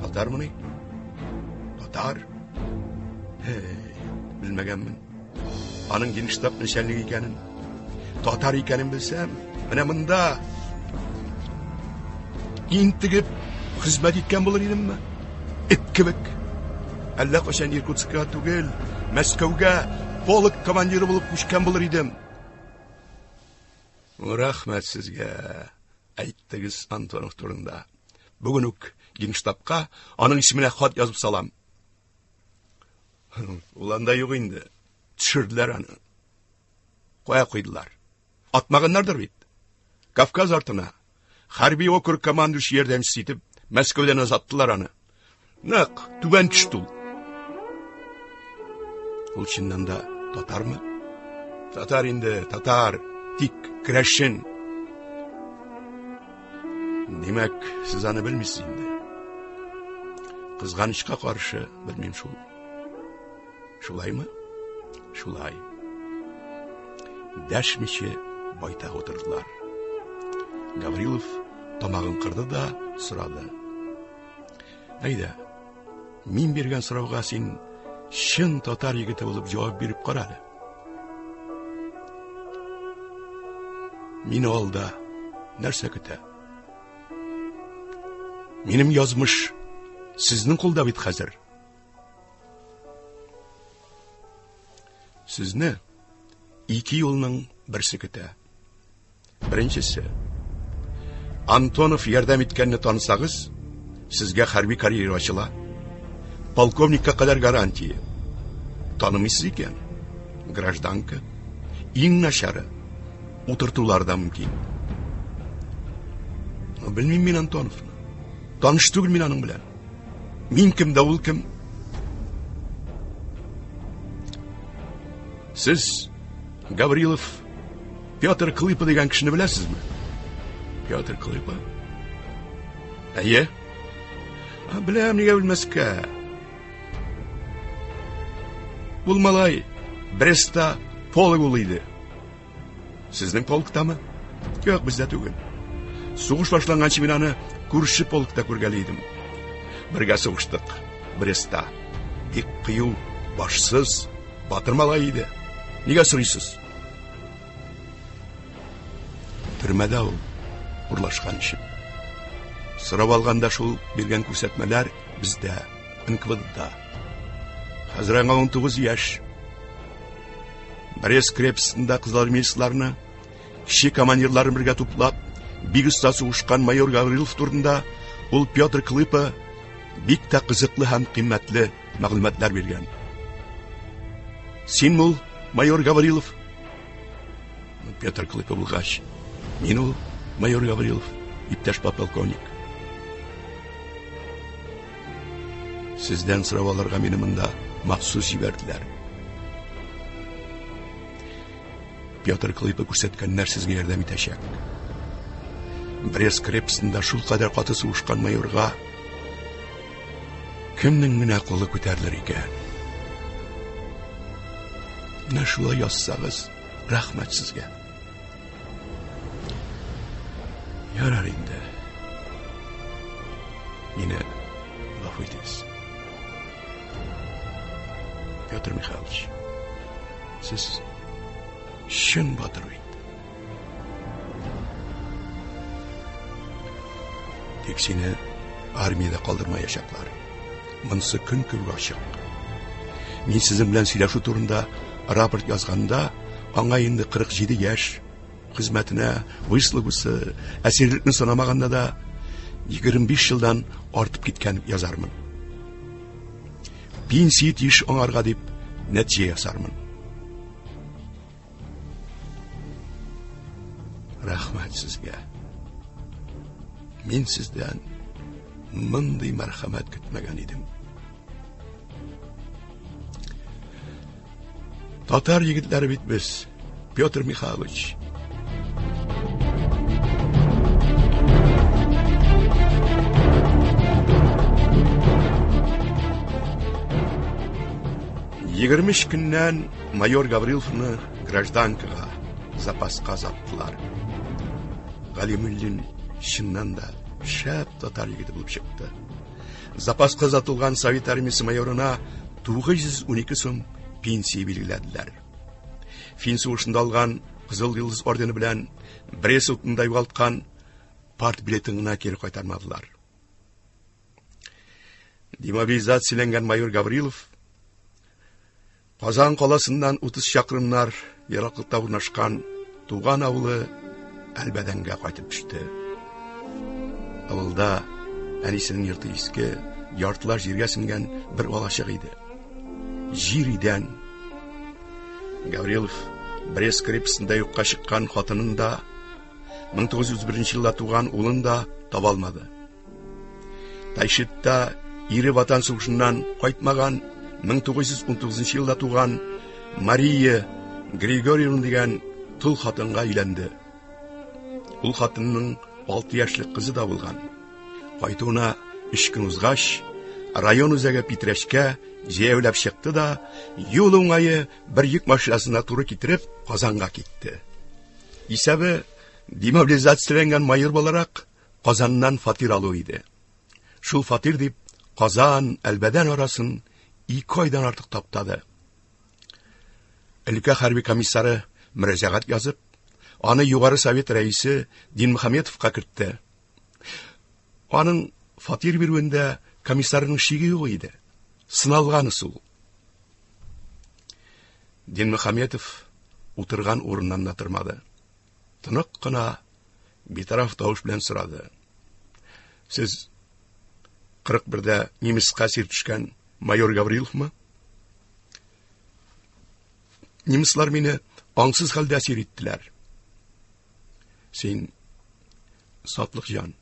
татармыни? Татар? Һей, белмәгәнмен. Аның генштаб начальнигы икәнен, татар икәнен белсәм, менә монда интегеп хезмәт иткән булыр идемме? Эт кебек. Әллә кайчан Иркутскка түгел, Мәскәүгә полк командиры булып күчкән булыр идем. Рәхмәт сезгә, әйттегез Антонов турында. Бүген үк Генштабка аның исеменә хат язып салам. Ул анда юк инде. Төшерделәр аны. Кая куйдылар? Атмаганнардыр бит. Кавказ артына. Хәрби округ командующий ярдәмчесе итеп Мәскәүдән озаттылар аны. Нык, түбән төште ул. Ул чыннан да татармы? Татар инде, татар, тик керәшен. Димәк, сез аны белмисез инде. Кызганычка каршы, белмим шул. Шулаймы? Шулай. Дәшмичә байтак утырдылар. Гаврилов тамагын кырды да сорады. Әйдә, мин биргән сорауга син чын татар егете булып җавап биреп кара әле. Мине алда нәрсә көтә? Минем язмыш сезнең кулда бит хәзер. Сезне ике юлның берсе көтә. Беренчесе. Антонов ярдәм иткәнне танысагыз, сезгә хәрби карьера ачыла. Полковникка кадәр гарантия. Танымыйсыз икән, гражданка. Иң начары, утыртулар да мөмкин. Белмим мин Антоновны. Таныш түгел мин аның белән. Мин кем дә ул кем? Сез Гаврилов Петр Клыпа дигән кешене беләсезме? Петр Клыпа? Әйе. А, беләм, нигә белмәскә? Ул малай Брестта полк ул иде. Сезнең полктамы? Юк, бездә түгел. Сугыш башланганчы мин аны күрше полкта күргәли идем. Бергә сугыштык Брестта. Бик кыю. Башсыз, батыр малай иде. Нигә сорыйсыз? Төрмәдә ул урлашкан өчен. Сорап алганда шул биргән күрсәтмәләр бездә, НКВДда. Хәзер аңа 19 яшь. Брест крепостында кызылармейцларны, кече командирларын бергә туплап, бик оста сугышкан майор Гаврилов турында ул Петр Клыпа бик тә кызыклы һәм кыйммәтле мәгълүматлар биргән. Син ул, майор Гаврилов? Петр Клыпа булгач, мин ул, майор Гаврилов, иптәш подполковник. Сездән сорап алырга мине монда махсус җибәрделәр. Петр Клыпа күрсәткәннәр сезгә ярдәм итәчәк. Брест крепостында шул кадәр каты сугышкан майорга кемнең генә кулы күтәрелер икән? Менә шулай язсагыз, рәхмәт сезгә. Ярар инде. Мине гафу итегез. Петр Михайлович, сез чын батыр бит. Тик сине армиядә калдырмаячаклар. Монысы көн кебек ачык. Мин сезнең белән сөйләшү турында рапорт язганда, аңа инде 47 яшь, хезмәтенә, выслугасы, әсирлекне санамаганда да 25 елдан артып киткән язармын. Пенсия тиеш аңарга дип нәтиҗә ясармын. Рәхмәт сезгә. Мин сездән мондый мәрхәмәт көтмәгән идем. Татар егетләре бит без, Петр Михайлович. 23 көннән майор Гавриловны гражданкага, запаска озаттылар. Галимуллин чыннан да шәп татар егете булып чыкты. Запаска озатылган Совет армиясе майорына 912 сум пенсия билгеләделәр. Фин сугышында алган Кызыл Йолдыз ордены белән Брест утында югалткан партбилетын гына кире кайтармадылар. Демобилизацияләнгән майор Гаврилов Казан каласыннан 30 чакрымнар ераклыкта урнашкан туган авылы Әлбәдәнгә кайтып төште. Авылда әнисенең йорты иске, яртылаш җиргә сеңгән бер алачык иде. Җир идән. Гаврилов Брест крепостында юкка чыккан хатынын да, 1901 елда туган улын да таба алмады. Тайшетта ире Ватан сугышыннан кайтмаган 1919 елда туган Мария Григорьевна дигән тол хатынга өйләнде. Ул хатынның 6 яшьлек кызы да булган. Кайтуына 3 көн узгач, район үзәге Питрәчкә җәяүләп чыкты да, юл уңае бер йөк машинасына туры китереп, Казанга китте. Исәбе демобилизацияләнгән майор буларак, Казаннан фатир алу иде. Шул фатир дип Казан, Әлбәдән арасын ике айдан артык таптады. Өлкә хәрби комиссары мөрәҗәгать язып, аны Югары Совет рәисе Динмөхәммәтовка кертте. Аның фатир бирүендә комиссарның шиге юк иде. Сыналган ысул. Динмөхәммәтов утырган урыннан да тормады. Тонык кына битараф тавыш белән сорады. Сез 41-дә немецка әсир төшкән майор Гавриловмы? Немецлар мине аңсыз хәлдә әсир иттеләр. Син сатлык җан.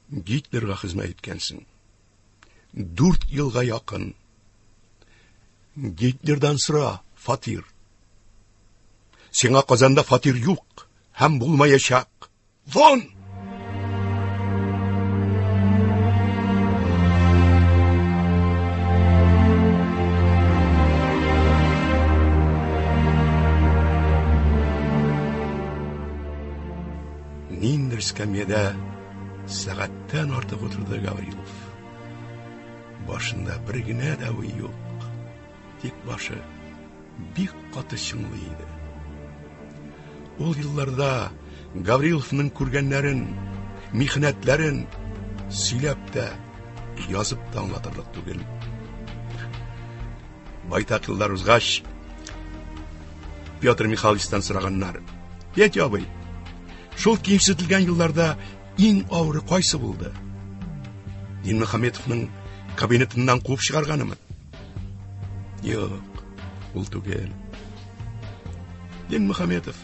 Гитлерга хезмәт иткәнсең. 4 елга якын. Гитлердан сора фатир. Сиңа Казанда фатир юк һәм булмаячак. Вон! Ниндер скамьяда сәгатьтән артык утырды Гаврилов. Башында бер генә дә уй юк. Тик башы бик каты чыңлый иде. Ул елларда Гавриловның күргәннәрен, михнәтләрен сөйләп тә, язып та аңлатырлык түгел. Байтак еллар узгач, Петр Михайловичтан сораганнар. Петя абый, шул кимсетелгән елларда иң авыры кайсы булды? Динмөхәммәтовның кабинетыннан куып чыгарганымы? Юк, ул түгел. Динмөхәммәтов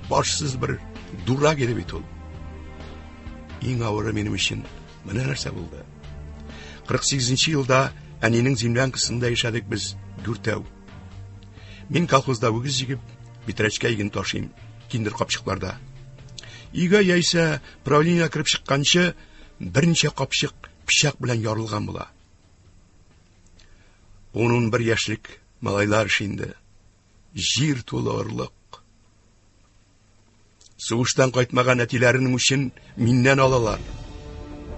башсыз бер дурак иде бит ул. Иң авыры минем өчен менә нәрсә булды. 48 елда әнинең землянкасында яшәдек без дүртәү. Мин колхозда үгез җигеп, Питрәчкә иген ташыйм, киндер капчыкларда. Өйгә яисә правлениегә кереп чыкканчы, берничә капчык пычак белән ярылган була. 10-11 яшьлек малайлар эше инде. Җир тулы орлык. Сугыштан кайтмаган әтиләренең үчен миннән алалар.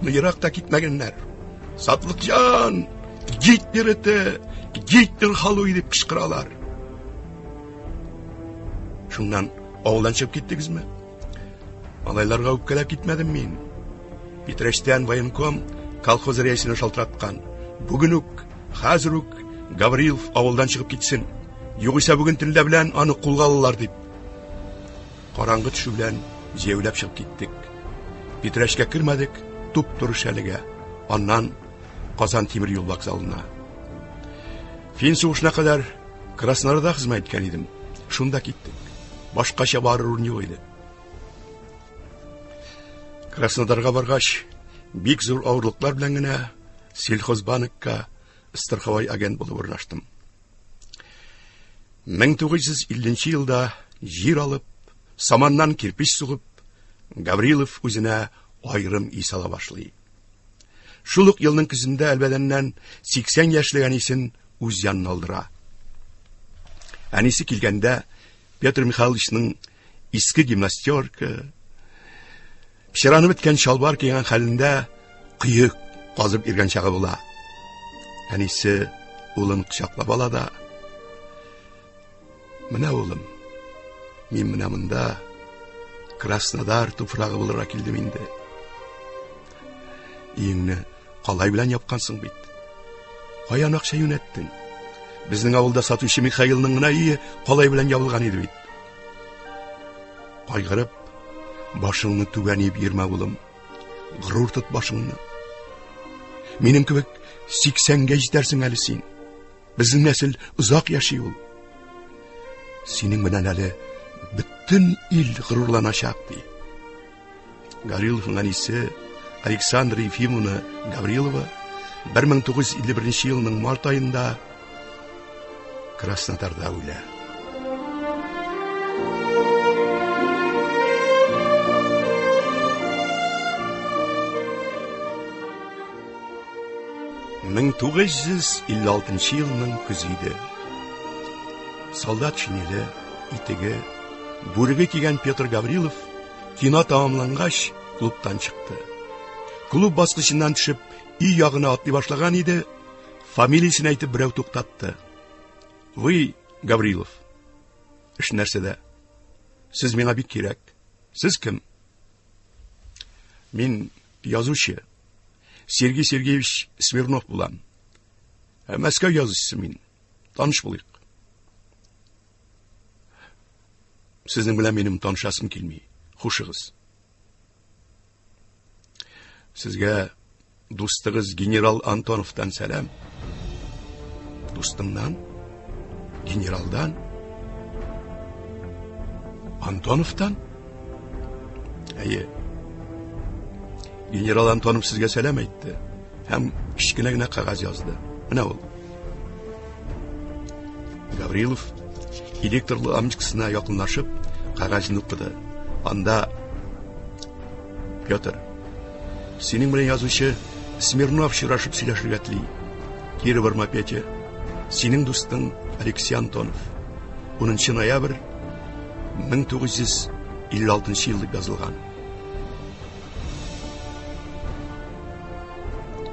Но ерак та китмәгәннәр. Сатлыкҗан! Гитлер эте! Гитлер халуй дип кычкыралар. Шуннан авылдан чыгып киттегезме? Малайларга үпкәләп китмәдем мин. Питрәчтән военком колхоз рәисенә шалтыраткан. Бүген үк, хәзер үк Гаврилов авылдан чыгып китсен. Югыйсә бүген төнлә белән аны кулга алалар дип. Караңгы төшү белән җәяүләп чыгып киттек. Питрәчкә кермәдек, туп-туры Шәлегә, аннан Казан тимер юл вокзалына. Фин сугышына кадәр Краснодарда хезмәт иткән идем. Шунда киттек. Башкача барыр урын юк иде. Краснодарга баргач, бик зур авырлыклар белән генә сельхозбанкка страховой агент булып урнаштым. 1950 елда җир алып, саманнан кирпич сугып, Гаврилов үзенә аерым өй сала башлый. Шул ук елның көзендә Әлбәдәннән 80 яшьлек әнисен үз янына алдыра. Әнисе килгәндә Петр Михайловичның иске гимнастерка, пычранып беткән чалбар кигән хәлендә кое казып йөргән чагы була. Әнисе улын кочаклап ала да, Менә улым, мин менә монда Краснодар туфрагы булырга килдем инде. Өеңне калай белән япкансың бит. Каян акча юнәттең? Безнең авылда сатучы Михаилның гына өе калай белән ябылган иде бит. Кайгырып, башыңны түбән иеп йөрмә, улым. Горур тот башыңны. Минем кебек 80-гә җитәрсең әле син. Безнең нәсел озак яши ул. Синең белән әле бөтен ил горурланачак, ди. Гавриловның әнисе Александра Ефимовна Гаврилова 1951 елның март аенда Краснодарда үлә. 1956 елның көзе иде. Солдат шинеле, итеге, бүреге кигән Петр Гаврилов кино тәмамлангач клубтан чыкты. Клуб баскычыннан төшеп, өй ягына атлый башлаган иде, фамилиясен әйтеп берәү туктатты. Вы, Гаврилов. Эш нәрсәдә? Сез миңа бик кирәк. Сез кем? Мин язучы. Сергей Сергеевич Смирнов булам. Ә Мәскәү язучысы мин. Таныш булыйк. Сезнең белән минем танышасым килми. Хушыгыз. Сезгә дустыгыз генерал Антоновтан сәлам. Дустымнан? Генералдан? Антоновтан? Әйе. Генерал Антонов сезгә сәлам әйтте һәм кечкенә генә кәгазь язды. Менә ул. Гаврилов электрлы лампочкасына якынлашып, кәгазьне укыды. Анда Петр, синең белән язучы Смирнов очрашып сөйләшергә тели. Кире барма, Петя. Синең дустың Алексей Антонов. 10 ноябрь 1956 ел дип язылган.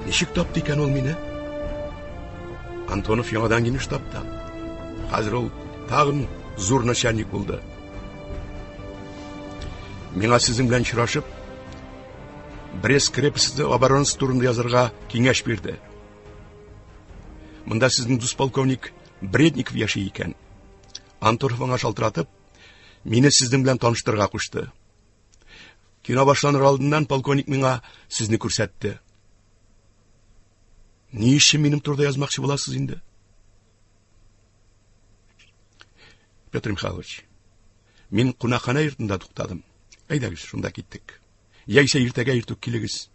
Ничек тапты икән ул мине? Антонов яңадан генштабта. Хәзер ул тагын зур начальник булды. Миңа сезнең белән очрашып, Брест крепосте оборонасы турында язарга киңәш бирде. Монда сезнең дус полковник Бредников яши икән. Антонов аңа шалтыратып, мине сезнең белән таныштырырга кушты. Кино башланыр алдыннан полковник миңа сезне күрсәтте. Ни өчен минем турыда язмакчы буласыз инде? Петр Михайлович, мин кунакханә йортында туктадым. Әйдәгез, шунда киттек. Яисә иртәгә иртүк килегез.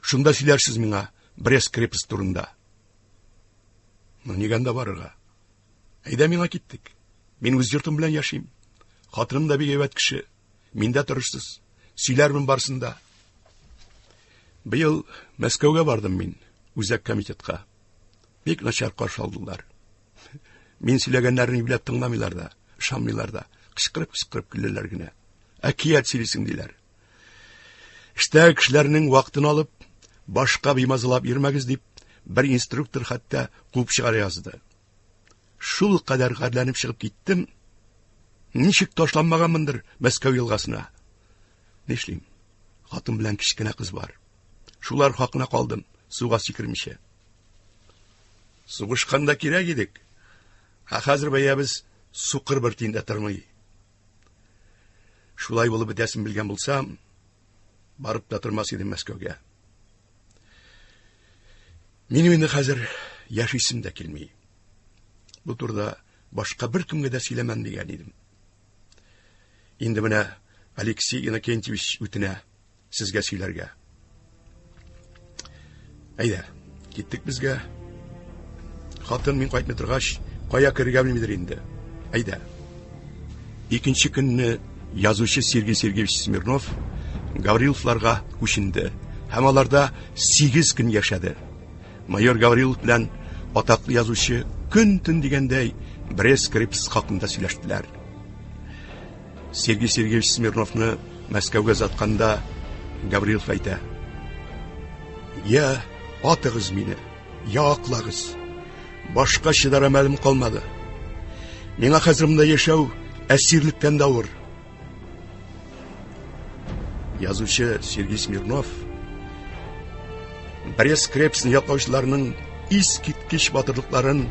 Шунда сөйләрсез миңа Брест крепость турында. Ну, нигә анда барырга? Әйдә миңа киттек. Мин үз йортым белән яшим. Хатыным да бик әйбәт кеше. Мин дә тырышсыз. Сөйләрмен барсын да. Быел Мәскәүгә бардым мин, үзәк комитетка. Бик начар каршы алдылар. Мин сөйләгәннәрне юләп тыңламыйлар да, ышанмыйлар да. Кычкырып-кычкырып көләләр генә. Әкият сөйлисең диләр. Эштә кешеләрнең вакытын алып, башка бимазалап йөрмәгез дип, бер инструктор хәтта куып чыгара язды. Шул кадәр гарьләнеп чыгып киттем. Ничек ташланмаганмындыр Мәскәү елгасына. Нишлим? Хатын белән кечкенә кыз бар. Шулар хакына калдым, суга сикермичә. Сугышканда кирәк идек. Ә хәзер бәябез сукыр бер тиен дә тормый. Шулай булып бетәсен белгән булсам, барып та тормас идем Мәскәүгә. Минем инде хәзер яшисем дә килми. Бу турыда башка бер кемгә дә сөйләмәм дигән идем. Инде менә Алексей Иннокентьевич үтенә. Сезгә сөйләргә. Әйдә, киттек безгә. Хатын мин кайтмый торгач, кая керергә белмидер инде. Әйдә. Икенче көнне язучы Сергей Сергеевич Смирнов Гавриловларга күченде һәм аларда 8 көн яшәде. Майор Гаврилов белән атаклы язучы көн-төн дигәндәй Брест крепость хакында сөйләштеләр. Сергей Сергеевич Смирновны Мәскәүгә озатканда Гаврилов әйтә. Я атыгыз мине, я аклагыз. Башка чыдар әмәлем калмады. Миңа хәзер монда яшәү әсирлектән дә авыр. Язучы Сергей Смирнов Брест крепостен яклаучыларның искиткеч батырлыкларын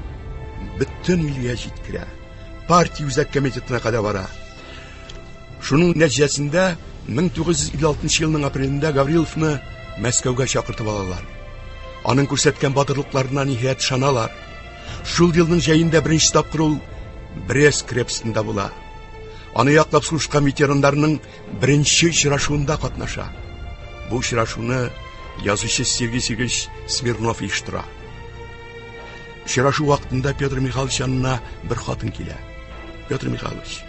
бөтен илгә җиткерә. Партия үзәк комитетына кадәр бара. Шуның нәтиҗәсендә 1956 елның апрелендә Гавриловны Мәскәүгә чакыртып алалар. Аның күрсәткән батырлыкларына ниһаять ышаналар. Шул елның җәендә беренче тапкыр ул Брест крепостендә була. Аны яклап сугышкан ветераннарның беренче очрашуында катнаша. Бу очрашуны язучы Сергей Сергеевич Смирнов оештыра. Очрашу вакытында Петр Михайлович янына бер хатын килә. Петр Михайлович,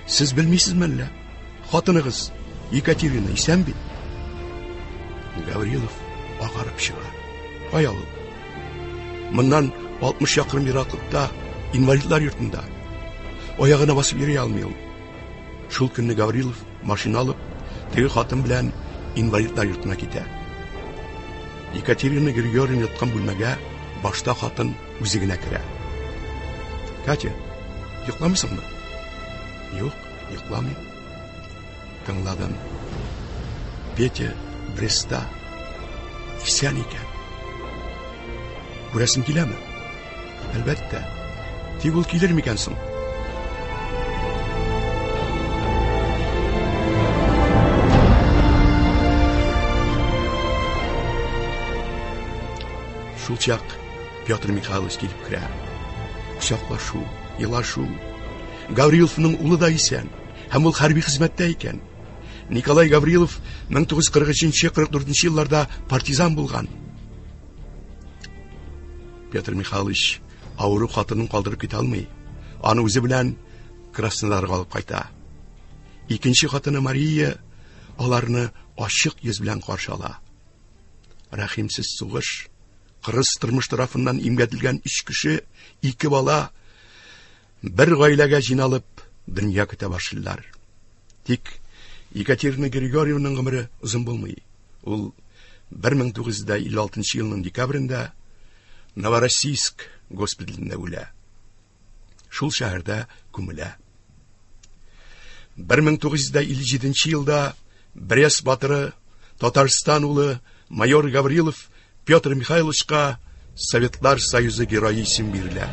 сез белмисезме әллә? Хатыныгыз Екатерина исән бит? Гаврилов агарып чыга. Кая ул? Моннан 60 чакрым ераклыкта инвалидлар йортында. Аягына басып йөри алмый ул. Шул көнне Гаврилов машина алып, теге хатын белән инвалидлар йортына китә. Екатерина Григорьевна яткан бүлмәгә башта хатын үзе генә керә. Катя, йокламыйсыңмы? Юк, йокламыйм. Тыңладым. Петя Бреста исән икән. Күрәсең киләме? Әлбәттә. Тик ул килер микән соң? Шул чак Петр Михайлович килеп керә. Кочаклашу, елашу. Гавриловның улы да исән, һәм ул хәрби хезмәттә икән. Николай Гаврилов 1943-44 елларда партизан булган. Петр Михайлович авыру хатынын калдырып китә алмый. Аны үзе белән Краснодарга алып кайта. Икенче хатыны Мария аларны ачык йөз белән каршы ала. Рәхимсез сугыш, кырыс тормыш тарафыннан имгәтелгән өч кеше, ике бала бер гаиләгә җыйналып дөнья көтә башлыйлар. Тик Екатерина Григорьевнаның гомере озын булмый. Ул 1956 елның декабрендә Новороссийск госпиталендә үлә. шул шәһәрдә күмелә. 1957 елда Брест батыры, Татарстан улы майор Гаврилов Петр Михайловичка Советлар Союзы Герое исем бирелә.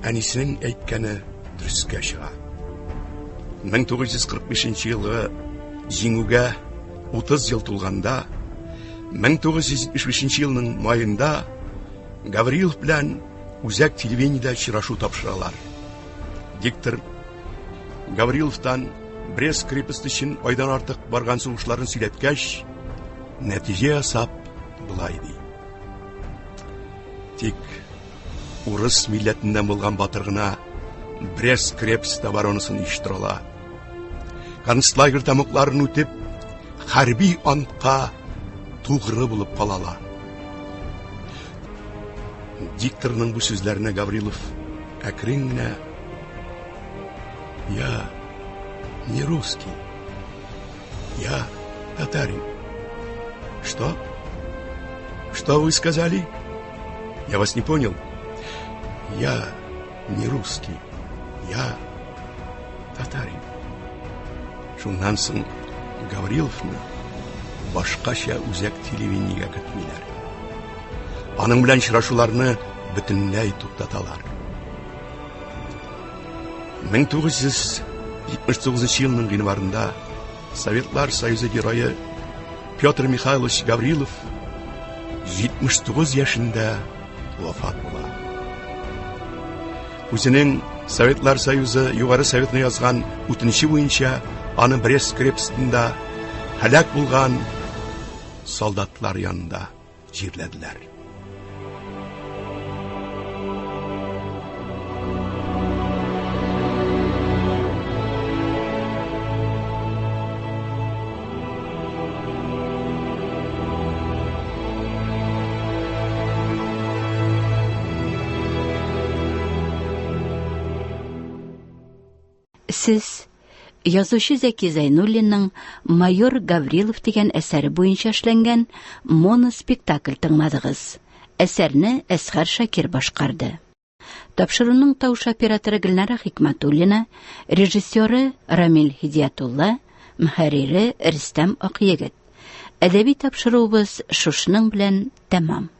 Әнисенең әйткәне дөрескә чыга. 1945 елгы Җиңүгә 30 ел тулганда, 1975 елның маенда Гаврилов белән үзәк телевидениедә очрашу тапшыралар. Диктор Гавриловтан Брест крепосте өчен айдан артык барган сугышларын сөйләткәч, нәтиҗә ясап болай ди. Тик урыс милләтеннән булган батыр гына Брест крепосте оборонасын оештыра ала. Концлагерь тәмугларын үтеп, хәрби антка тугры булып калалар. Дикторның бу сүзләренә Гаврилов әкрен генә Я не русский, я татарин. Что? Что вы сказали? Я вас не понял. Я не русский, я татарин. Шуннан соң Гавриловны башкача үзәк телевидениегә кертмиләр. Аның белән очрашуларны бөтенләй туктаталар. 1979 елның гыйнварында Советлар Союзы герое Петр Михайлович Гаврилов 79 яшендә вафат була. Үзенең Советлар Союзы Югары Советына язган үтенече буенча аны Брест крепостында һәлак булган солдатлар янында җирләделәр. Сез язучы Зәки Зәйнуллинның Майор Гаврилов дигән әсәре буенча эшләнгән моноспектакль тыңладыгыз. Әсәрне Әсхәр Шакир башкарды. Тапшыруның тавыш операторы Гөлнара Хикматуллина, режиссеры Рамил Һидиятулла, мөхәррире Рөстәм Акъегет. Әдәби тапшыруыбыз шушының белән тәмам.